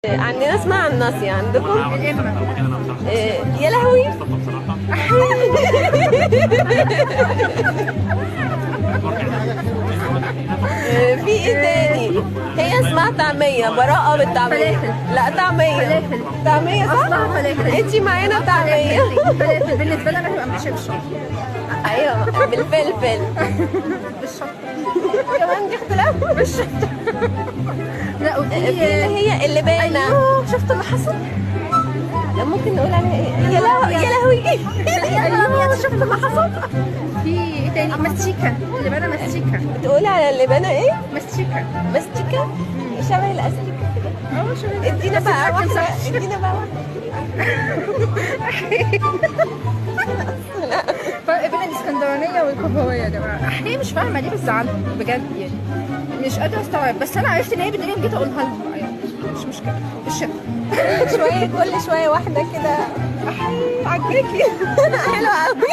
عندنا اسمها على الناصية، عندكم؟ الإمة. يا لهوي. في ايه تاني؟ هي اسمها طعمية، براءة بالطعمية. فلافل. لا طعمية. فلافل. طعمية صح؟ أصلها فلافل. انتي معانا طعمية. فلافل بالنسبة لنا هتبقى بالشبشب. ايوه بالفلفل. بالشطة. كمان دي اختلاف. بالشطة. لا وفي في اللي هي اللبانة. ايوه شفت اللي حصل؟ لا ممكن نقول عليها ايه؟ يا لهوي يا لهوي. ايوه شفت اللي حصل؟ في ايه تاني؟ ماستيكا. اللبانة ماستيكا. بتقولي على اللبانة ايه؟ ماستيكا. ماستيكا؟ شبه الاستيكا كده. اه شبه. ادينا بقى واحدة، ادينا بقى واحدة. فرق بين الاسكندرانية والقهوية يا جماعة. احنا مش فاهمة ليه بتزعلهم بجد يعني، مش قادرة استوعب، بس انا عرفت ان هي بتقولي جيت اقولها لهم يعني مش مشكلة. بالشكل شوية كل شوية واحدة كده. عجباكي؟ حلوة قوي.